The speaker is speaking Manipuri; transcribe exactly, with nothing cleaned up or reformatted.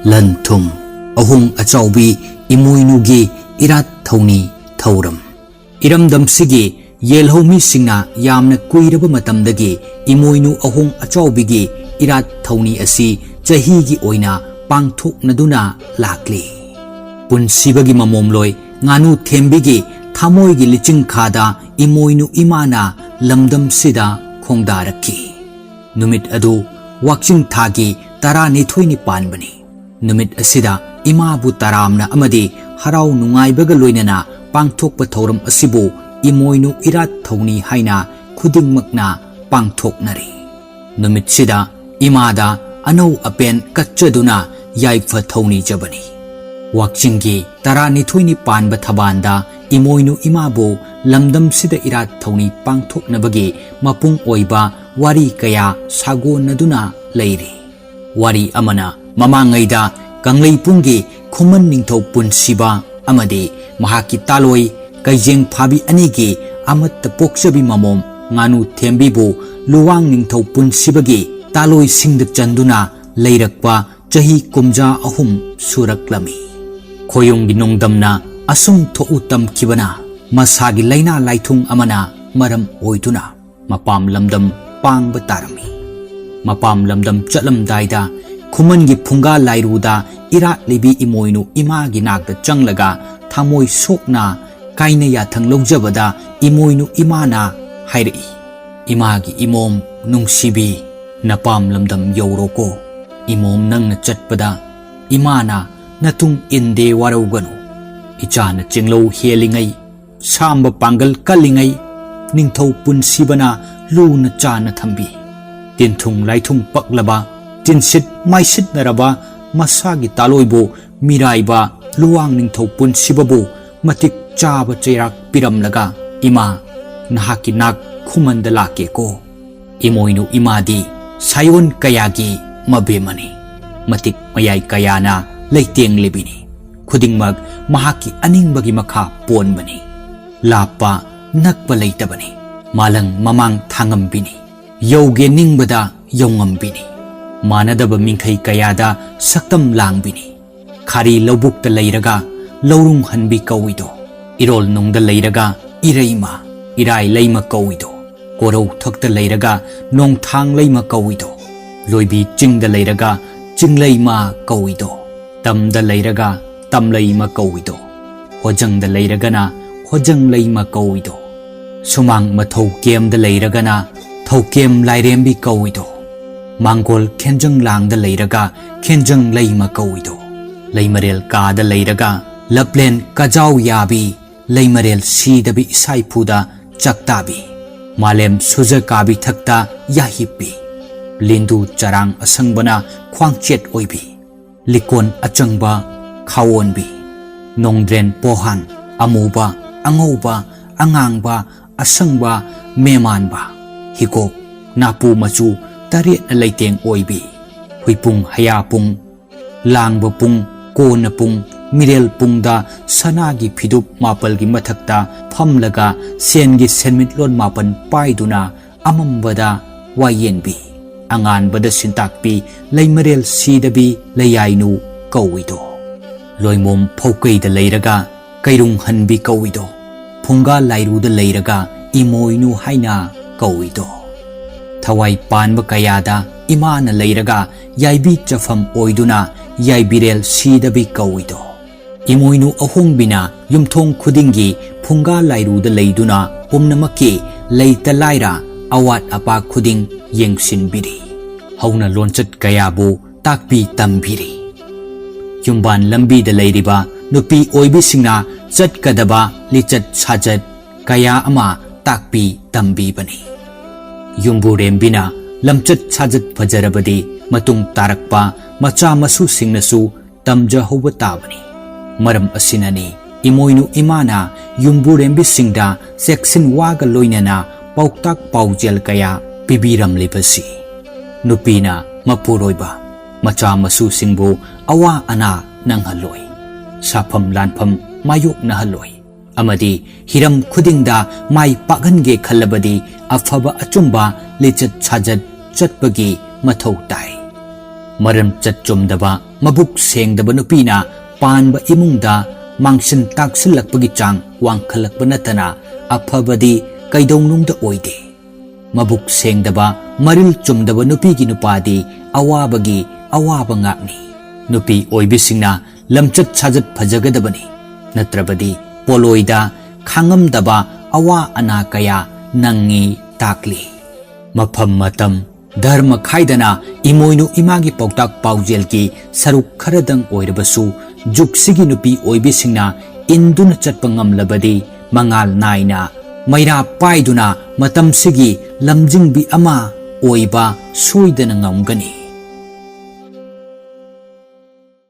ꯂꯟ ꯊꯨꯝ ꯑꯍꯣꯡ ꯑꯆꯥꯎꯕꯤ ꯏꯃꯣꯏꯅꯨꯒꯤ ꯏꯔꯥꯠ ꯊꯧꯅꯤ ꯊꯧꯔꯝ꯫ ꯏꯔꯝꯗꯝꯁꯤꯒꯤ ꯌꯦꯜꯍꯧꯃꯤꯁꯤꯡꯅ ꯌꯥꯝꯅ ꯀꯨꯏꯔꯕ ꯃꯇꯝꯗꯒꯤ ꯏꯃꯣꯏꯅꯨ ꯑꯍꯣꯡ ꯑꯆꯥꯎꯕꯤꯒꯤ ꯏꯔꯥꯠ ꯊꯧꯅꯤ ꯑꯁꯤ ꯆꯍꯤꯒꯤ ꯑꯣꯏꯅ ꯄꯥꯡꯊꯣꯛꯅꯗꯨꯅ ꯂꯥꯛꯂꯤ꯫ ꯄꯨꯟꯁꯤꯕꯒꯤ ꯃꯃꯣꯝꯂꯣꯏ ꯉꯥꯅꯨ ꯊꯦꯝꯕꯤꯒꯤ ꯊꯃꯣꯏꯒꯤ ꯂꯤꯆꯤꯡꯈꯥꯗ ꯏꯃꯣꯏꯅꯨ ꯏꯃꯥꯅ ꯂꯝꯗꯝꯁꯤꯗ ꯈꯣꯡꯗꯥꯔꯛꯈꯤ꯫ ꯅꯨꯃꯤꯠ ꯑꯗꯨ ꯋꯥꯛꯆꯤꯡ ꯊꯥꯒꯤ ꯇꯔꯥꯅꯤꯊꯣꯏꯅꯤ ꯄꯥꯟꯕꯅꯤ꯫ ꯅꯨꯃꯤꯠ ꯑꯁꯤꯗ ꯏꯃꯥꯕꯨ ꯇꯔꯥꯝꯅ ꯑꯃꯗꯤ ꯍꯔꯥꯎ ꯅꯨꯡꯉꯥꯏꯕꯒ ꯂꯣꯏꯅꯅ ꯄꯥꯡꯊꯣꯛꯄ ꯊꯧꯔꯝ ꯑꯁꯤꯕꯨ ꯏꯃꯣꯏꯅꯨ ꯏꯔꯥꯠ ꯊꯧꯅꯤ ꯍꯥꯏꯅ ꯈꯨꯗꯤꯡꯃꯛꯅ ꯄꯥꯡꯊꯣꯛꯅꯔꯤ꯫ ꯅꯨꯃꯤꯠꯁꯤꯗ ꯏꯃꯥꯗ ꯑꯅꯧ ꯑꯄꯦꯟ ꯀꯠꯆꯗꯨꯅ ꯌꯥꯏꯐ ꯊꯧꯅꯤꯖꯕꯅꯤ꯫ ꯋꯥꯛꯆꯤꯡꯒꯤ ꯇꯔꯥꯅꯤꯊꯣꯏꯅꯤ ꯄꯥꯟꯕ ꯊꯕꯥꯟꯗ ꯏꯃꯣꯏꯅꯨ ꯏꯃꯥꯕꯨ ꯂꯝꯗꯝꯁꯤꯗ ꯏꯔꯥꯠ ꯊꯧꯅꯤ ꯄꯥꯡꯊꯣꯛꯅꯕꯒꯤ ꯃꯄꯨꯡ ꯑꯣꯏꯕ ꯋꯥꯔꯤ ꯀꯌꯥ ꯁꯥꯒꯣꯟꯅꯗꯨꯅ ꯂꯩꯔꯤ꯫ ꯋꯥꯔꯤ ꯑꯃꯅ ꯃꯃꯥꯡꯉꯩꯗ ꯀꯪꯂꯩꯄꯨꯡꯒꯤ ꯈꯨꯃꯟ ꯅꯤꯡꯊꯧ ꯄꯨꯟꯁꯤꯕ ꯑꯃꯗꯤ ꯃꯍꯥꯛꯀꯤ ꯇꯥꯂꯣꯏ ꯀꯩꯖꯦꯡ ꯐꯥꯕꯤ ꯑꯅꯤꯒꯤ ꯑꯃꯠꯇ ꯄꯣꯛꯆꯕꯤ ꯃꯃꯣꯝ ꯉꯥꯅꯨ ꯊꯦꯝꯕꯤꯕꯨ ꯂꯨꯋꯥꯡ ꯅꯤꯡꯊꯧ ꯄꯨꯟꯁꯤꯕꯒꯤ ꯇꯥꯂꯣꯏꯁꯤꯡꯗ ꯆꯟꯗꯨꯅ ꯂꯩꯔꯛꯄ ꯆꯍꯤ ꯀꯨꯝꯖꯥ ꯑꯍꯨꯝ ꯁꯨꯔꯛꯂꯝꯃꯤ꯫ ꯈꯣꯌꯨꯝꯒꯤ ꯅꯣꯡꯗꯝꯅ ꯑꯁꯨꯝ ꯊꯣꯛꯎ ꯇꯝꯈꯤꯕꯅ ꯃꯁꯥꯒꯤ ꯂꯥꯏꯅꯥ ꯂꯥꯏꯊꯨꯡ ꯑꯃꯅ ꯃꯔꯝ ꯑꯣꯏꯗꯨꯅ ꯃꯄꯥꯝ ꯂꯝꯗꯝ ꯄꯥꯡꯕ ꯇꯥꯔꯝꯃꯤ꯫ ꯃꯄꯥꯝ ꯂꯝꯗꯝ ꯆꯠꯂꯝꯗꯥꯏꯗ ꯈꯨꯃꯟꯒꯤ ꯐꯨꯡꯒꯥ ꯂꯥꯏꯔꯨꯗ ꯏꯔꯥꯠꯂꯤꯕꯤ ꯏꯃꯣꯏꯅꯨ ꯏꯃꯥꯒꯤ ꯅꯥꯛꯇ ꯆꯪꯂꯒ ꯊꯃꯣꯏ ꯁꯣꯛꯅ ꯀꯥꯏꯅ ꯌꯥꯊꯪ ꯂꯧꯖꯕꯗ ꯏꯃꯣꯏꯅꯨ ꯏꯃꯥꯅ ꯍꯥꯏꯔꯛꯏ, "ꯏꯃꯥꯒꯤ ꯏꯃꯣꯝ ꯅꯨꯡꯁꯤꯕꯤ, ꯅꯄꯥꯝ ꯂꯝꯗꯝ ꯌꯧꯔꯣꯀꯣ꯫ ꯏꯃꯣꯝ ꯅꯪꯅ ꯆꯠꯄꯗ ꯏꯃꯥꯅ ꯅꯇꯨꯡ ꯏꯟꯗꯦ ꯋꯥꯔꯧꯒꯅꯨ꯫ ꯏꯆꯥꯅ ꯆꯤꯡꯂꯧ ꯍꯦꯜꯂꯤꯉꯩ, ꯁꯥꯝꯕ ꯄꯥꯡꯒꯜ ꯀꯜꯂꯤꯉꯩ ꯅꯤꯡꯊꯧ ꯄꯨꯟꯁꯤꯕꯅ ꯂꯨꯅ ꯆꯥꯟꯅ ꯊꯝꯕꯤ꯫ ꯇꯤꯟꯊꯨꯡ ꯂꯥꯏꯊꯨꯡ ꯄꯛꯂꯕ, ꯇꯤꯟꯁꯤꯠ ꯃꯥꯏꯁꯤꯠꯅꯔꯕ ꯃꯁꯥꯒꯤ ꯇꯥꯂꯣꯏꯕꯨ ꯃꯤꯔꯥꯏꯕ ꯂꯨꯋꯥꯡ ꯅꯤꯡꯊꯧ ꯄꯨꯟꯁꯤꯕꯕꯨ ꯃꯇꯤꯛ ꯆꯥꯕ ꯆꯩꯔꯥꯛ ꯄꯤꯔꯝꯂꯒ, ꯏꯃꯥ, ꯅꯍꯥꯛꯀꯤ ꯅꯥꯛ ꯈꯨꯃꯟꯗ ꯂꯥꯛꯀꯦꯀꯣ꯫ ꯏꯃꯣꯏꯅꯨ ꯏꯃꯥꯗꯤ ꯁꯥꯌꯣꯟ ꯀꯌꯥꯒꯤ ꯃꯕꯦꯝꯃꯅꯤ꯫ ꯃꯇꯤꯛ ꯃꯌꯥꯏ ꯀꯌꯥꯅ ꯂꯩꯇꯦꯡꯂꯤꯕꯤꯅꯤ꯫ ꯈꯨꯗꯤꯡꯃꯛ ꯃꯍꯥꯛꯀꯤ ꯑꯅꯤꯡꯕꯒꯤ ꯃꯈꯥ ꯄꯣꯟꯕꯅꯤ꯫ ꯂꯥꯞꯄ ꯅꯛꯄ ꯂꯩꯇꯕꯅꯤ꯫ ꯃꯥꯂꯪ ꯃꯃꯥꯡ ꯊꯥꯉꯝꯕꯤꯅꯤ꯫ ꯌꯧꯒꯦ ꯅꯤꯡꯕꯗ ꯌꯧꯉꯝꯕꯤꯅꯤ꯫ ꯃꯥꯟꯅꯗꯕ ꯃꯤꯡꯈꯩ ꯀꯌꯥꯗ ꯁꯛꯇꯝ ꯂꯥꯡꯕꯤꯅꯤ꯫ ꯈꯥꯔꯤ ꯂꯧꯕꯨꯛꯇ ꯂꯩꯔꯒ ꯂꯧꯔꯨꯡ ꯍꯟꯕꯤ ꯀꯧꯏꯗꯣ, ꯏꯔꯣꯜ ꯅꯨꯡꯗ ꯂꯩꯔꯒ ꯏꯔꯩꯃ, ꯏꯔꯥꯏ ꯂꯩꯃ ꯀꯧꯏꯗꯣ, ꯀꯣꯔꯧ ꯊꯛꯇ ꯂꯩꯔꯒ ꯅꯣꯡꯊꯥꯡ ꯂꯩꯃ ꯀꯧꯏꯗꯣ, ꯂꯣꯏꯕꯤ ꯆꯤꯡꯗ ꯂꯩꯔꯒ ꯆꯤꯡꯂꯩꯃ ꯀꯧꯏꯗꯣ, ꯇꯝꯗ ꯂꯩꯔꯒ ꯇꯝꯂꯩꯃ ꯀꯧꯏꯗꯣ, ꯍꯣꯖꯪꯗ ꯂꯩꯔꯒꯅ ꯍꯣꯖꯪ ꯂꯩꯃ ꯀꯧꯏꯗꯣ, ꯁꯨꯃꯥꯡ ꯃꯊꯧ ꯀꯦꯝꯗ ꯂꯩꯔꯒꯅ ꯊꯧꯀꯦꯝ ꯂꯥꯏꯔꯦꯝꯕꯤ ꯀꯧꯏꯗꯣ, ꯃꯥꯡꯒꯣꯜ ꯈꯦꯟꯖꯪ ꯂꯥꯡꯗ ꯂꯩꯔꯒ ꯈꯦꯟꯖꯪ ꯂꯩꯃ ꯀꯧꯏꯗꯣ, ꯂꯩꯃꯔꯦꯜ ꯀꯥꯗ ꯂꯩꯔꯒ ꯂꯞꯂꯦꯟ ꯀꯖꯥꯎ ꯌꯥꯕꯤ, ꯂꯩꯃꯔꯦꯜ ꯁꯤꯗꯕꯤ ꯏꯁꯥꯏꯐꯨꯗ ꯆꯥꯛꯇꯥꯕꯤ, ꯃꯥꯂꯦꯝ ꯁꯨꯖ ꯀꯥꯕꯤ ꯊꯛꯇ ꯌꯥꯍꯤꯞꯄꯤ, ꯂꯤꯟꯗꯨ ꯆꯔꯥꯡ ꯑꯁꯪꯕꯅ ꯈ꯭ꯋꯥꯡꯆꯦꯠ ꯑꯣꯏꯕꯤ, ꯂꯤꯀꯣꯟ ꯑꯆꯪꯕ ꯈꯥꯋꯣꯟꯕꯤ, ꯅꯣꯡꯗ꯭ꯔꯦꯟ ꯄꯣꯍꯥꯟ, ꯑꯃꯨꯕ, ꯑꯉꯧꯕ, ꯑꯉꯥꯡꯕ, ꯑꯁꯪꯕ, ꯃꯦꯃꯥꯟꯕ, ꯍꯤꯒꯣꯛ, ꯅꯥꯄꯨ ꯃꯆꯨ ꯇꯔꯦꯠꯅ ꯂꯩꯇꯦꯡ ꯑꯣꯏꯕꯤ, ꯍꯨꯏꯄꯨꯡ ꯍꯌꯥꯄꯨꯡ, ꯂꯥꯡꯕ ꯄꯨꯡ, ꯀꯣꯟꯅ ꯄꯨꯡ, ꯃꯤꯔꯦꯜ ꯄꯨꯡꯗ ꯁꯅꯥꯒꯤ ꯐꯤꯗꯨꯞ ꯃꯥꯄꯜꯒꯤ ꯃꯊꯛꯇ ꯐꯝꯂꯒ ꯁꯦꯟꯒꯤ ꯁꯦꯟꯃꯤꯠꯂꯣꯟ ꯃꯥꯄꯜ ꯄꯥꯏꯗꯨꯅ ꯑꯃꯝꯕꯗ ꯋꯥꯌꯦꯟꯕꯤ, ꯑꯉꯥꯟꯕꯗ ꯁꯤꯟꯇꯥꯛꯄꯤ, ꯂꯩꯃꯔꯦꯜ ꯁꯤꯗꯕꯤ ꯂꯩꯌꯥꯏꯅꯨ ꯀꯧꯏꯗꯣ꯫ ꯂꯣꯏꯃꯣꯝ ꯐꯧꯀꯩꯗ ꯂꯩꯔꯒ ꯀꯩꯔꯨꯡ ꯍꯟꯕꯤ ꯀꯧꯏꯗꯣ꯫ ꯐꯨꯡꯒꯥ ꯂꯥꯏꯔꯨꯗ ꯂꯩꯔꯒ ꯏꯃꯣꯏꯅꯨ ꯍꯥꯏꯅ ꯀꯧꯏꯗꯣ꯫ ꯊꯋꯥꯏ ꯄꯥꯟꯕ ꯀꯌꯥꯗ ꯏꯃꯥꯅ ꯂꯩꯔꯒ ꯌꯥꯏꯕꯤ ꯆꯐꯝ ꯑꯣꯏꯗꯨꯅ ꯌꯥꯏꯕꯤꯔꯦꯜ ꯁꯤꯗꯕꯤ ꯀꯧꯏꯗꯣ꯫ ꯏꯃꯣꯏꯅꯨ ꯑꯍꯣꯡꯕꯤꯅ ꯌꯨꯝꯊꯣꯡ ꯈꯨꯗꯤꯡꯒꯤ ꯐꯨꯡꯒꯥ ꯂꯥꯏꯔꯨꯗ ꯂꯩꯗꯨꯅ ꯄꯨꯝꯅꯃꯛꯀꯤ ꯂꯩꯇ ꯂꯥꯏꯔ ꯑꯋꯥꯠ ꯑꯄꯥ ꯈꯨꯗꯤꯡ ꯌꯦꯡꯁꯤꯟꯕꯤꯔꯤ꯫ ꯍꯧꯅ ꯂꯣꯟꯆꯠ ꯀꯌꯥꯕꯨ ꯇꯥꯛꯄꯤ ꯇꯝꯕꯤꯔꯤ꯫ ꯌꯨꯝꯕꯥꯟ ꯂꯝꯕꯤꯗ ꯂꯩꯔꯤꯕ ꯅꯨꯄꯤ ꯑꯣꯏꯕꯤꯁꯤꯡꯅ ꯆꯠꯀꯗꯕ ꯂꯤꯆꯠ ꯁꯥꯖꯠ ꯀꯌꯥ ꯑꯃ ꯇꯥꯛꯄꯤ ꯇꯝꯕꯤꯕꯅꯤ꯫ ꯌꯨꯝꯕꯨꯔꯦꯝꯕꯤꯅ ꯂꯝꯆꯠ ꯁꯥꯖꯠ ꯐꯖꯔꯕꯗꯤ ꯃꯇꯨꯡ ꯇꯥꯔꯛꯄ ꯃꯆꯥ ꯃꯁꯨꯁꯤꯡꯅꯁꯨ ꯇꯝꯖꯍꯧꯕ ꯇꯥꯕꯅꯤ꯫ ꯃꯔꯝ ꯑꯁꯤꯅꯅꯤ ꯏꯃꯣꯏꯅꯨ ꯏꯃꯥꯅ ꯌꯨꯝꯕꯨꯔꯦꯝꯕꯤꯁꯤꯡꯗ ꯆꯦꯛꯁꯤꯟ ꯋꯥꯒ ꯂꯣꯏꯅꯅ ꯄꯥꯎꯇꯥꯛ ꯄꯥꯎꯖꯦꯜ ꯀꯌꯥ ꯄꯤꯕꯤꯔꯝꯂꯤꯕꯁꯤ꯫ ꯅꯨꯄꯤꯅ ꯃꯄꯨꯔꯣꯏꯕ ꯃꯆꯥ ꯃꯁꯨꯁꯤꯡꯕꯨ ꯑꯋꯥ ꯑꯅꯥ ꯅꯪꯍꯜꯂꯣꯏ, ꯁꯥꯐꯝ ꯂꯥꯟꯐꯝ ꯃꯥꯌꯣꯛꯅꯍꯜꯂꯣꯏ ꯑꯃꯗꯤ ꯍꯤꯔꯝ ꯈꯨꯗꯤꯡꯗ ꯃꯥꯏ ꯄꯥꯛꯍꯟꯒꯦ ꯈꯜꯂꯕꯗꯤ ꯑꯐꯕ ꯑꯆꯨꯝꯕ ꯂꯤꯆꯠ ꯁꯥꯖꯠ ꯆꯠꯄꯒꯤ ꯃꯊꯧ ꯇꯥꯏ꯫ ꯃꯔꯝꯆꯠ ꯆꯨꯝꯗꯕ, ꯃꯕꯨꯛ ꯁꯦꯡꯗꯕ ꯅꯨꯄꯤꯅ ꯄꯥꯟꯕ ꯏꯃꯨꯡꯗ ꯃꯥꯡꯁꯤꯟ ꯇꯥꯛꯁꯤꯜꯂꯛꯄꯒꯤ ꯆꯥꯡ ꯋꯥꯡꯈꯠꯂꯛꯄ ꯅꯠꯇꯅ ꯑꯐꯕꯗꯤ ꯀꯩꯗꯧꯅꯨꯡꯗ ꯑꯣꯏꯗꯦ꯫ ꯃꯕꯨꯛ ꯁꯦꯡꯗꯕ, ꯃꯔꯤꯜ ꯆꯨꯝꯗꯕ ꯅꯨꯄꯤꯒꯤ ꯅꯨꯄꯥꯗꯤ ꯑꯋꯥꯕꯒꯤ ꯑꯋꯥꯕ ꯉꯥꯛꯅꯤ꯫ ꯅꯨꯄꯤ ꯑꯣꯏꯕꯤꯁꯤꯡꯅ ꯂꯝꯆꯠ ꯁꯥꯖꯠ ꯐꯖꯒꯗꯕꯅꯤ, ꯅꯠꯇ꯭ꯔꯕꯗꯤ ꯄꯣꯂꯣꯏꯗ ꯈꯥꯡꯉꯝꯗꯕ ꯑꯋꯥ ꯑꯅꯥ ꯀꯌꯥ ꯅꯪꯉꯤ ꯇꯥꯛꯂꯤ꯫ ꯃꯐꯝ ꯃꯇꯝ, ꯙꯔꯃ ꯈꯥꯏꯗꯅ ꯏꯃꯣꯏꯅꯨ ꯏꯃꯥꯒꯤ ꯄꯥꯎꯇꯥꯛ ꯄꯥꯎꯖꯦꯜꯒꯤ ꯁꯔꯨꯛ ꯈꯔꯗꯪ ꯑꯣꯏꯔꯕꯁꯨ ꯖꯨꯒꯁꯤꯒꯤ ꯅꯨꯄꯤ ꯑꯣꯏꯕꯤꯁꯤꯡꯅ ꯏꯟꯗꯨꯅ ꯆꯠꯄ ꯉꯝꯂꯕꯗꯤ ꯃꯉꯥꯜ ꯅꯥꯏꯅ ꯃꯩꯔꯥ ꯄꯥꯏꯗꯨꯅ ꯃꯇꯝꯁꯤꯒꯤ ꯂꯝꯖꯤꯡꯕꯤ ꯑꯃ ꯑꯣꯏꯕ ꯁꯣꯏꯗꯅ ꯉꯝꯒꯅꯤ꯫